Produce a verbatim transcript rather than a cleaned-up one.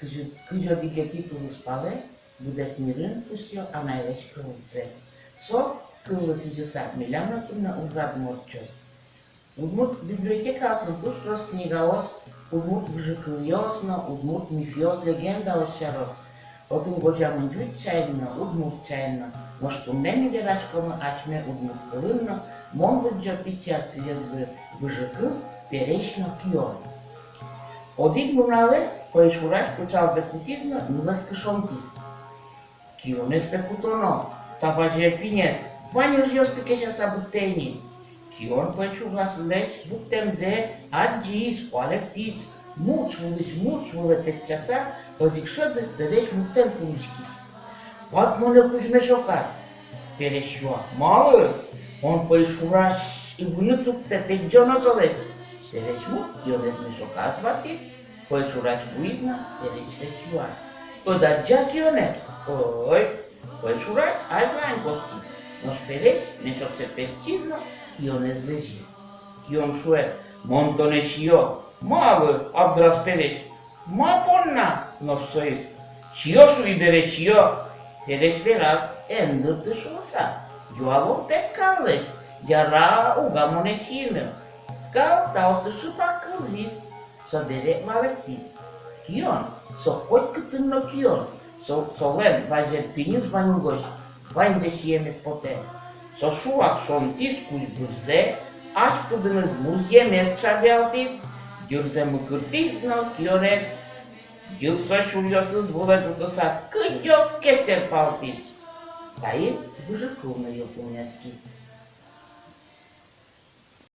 Кызь-, кызь одӥгетӥ тулыспалэ быдэс мирын пусъё анайлэсь кылзэ. Со кыллы сӥзьыса милям но туннэ ужрадмы ортчоз. Удмурт библиотекаосын туж трос книгаос удмурт выжыкылъёс но, удмурт мифъёс, легендаос сярысь. Отын гожъямын ӟуч сямен но, удмурт сямен но. Нош туннэ ми вераськомы асьме удмурт кылын но. Мон лыдӟо пичи артиллерзы выжыкыл «Пересь но кион». Одӥг нуналэ пӧйшурась пыӵалзэ кутӥз но нюлэскы шонтӥз. Кионэз, пе, кутоно, та базе пинез вань ужъёсты кесяса быдтэ ини. Кион пӧйшураслэсь лыктэмзэ адӟиз, куалектӥз, муч вылысь муч вылэ тэтчаса, озьы ик шӧдыт пересь муртэн пумиськиз. Ват монэ кузь мешокад. Пересь юа: малы? Мон пӧйшурась ыбыны чуктэ, пегӟоно солэсь. Пересь мурт кионэз мешоказ ватӥз, пӧйшурась вуиз но пересьлэсь юа: ӧд адӟа кионэз? Ой, пӧйшурась азьлань кошкиз. Нош пересь мешоксэ пегӟиз но кионэз лэзиз. Кион шуэ: мон тонэ сиё. Малы? — абдраз пересь. Ма понна? — нош соиз. Сиё, шуи бере, сиё. Пересь вераз: эн дырты шуыса, юалом, пе, скаллэсь, яра-а уг-а монэ сиыны. Скал таосты шыпак кылзӥз. Собере валэктӥз: кион — со котькытын но кион. Со, солэн базе пиньыз вань угось, ваньзэ сиемез потэ. Со шуак шонтӥз кузь бырзэ, ас пыдыныз музъемез чабиалтӥз, йырзэ мыкыртӥз но кионэз йылсо сюръёсыз вылэ ӝутыса кыдёккесэ палтӥз. Таин выжыкыл но йылпумъяськиз.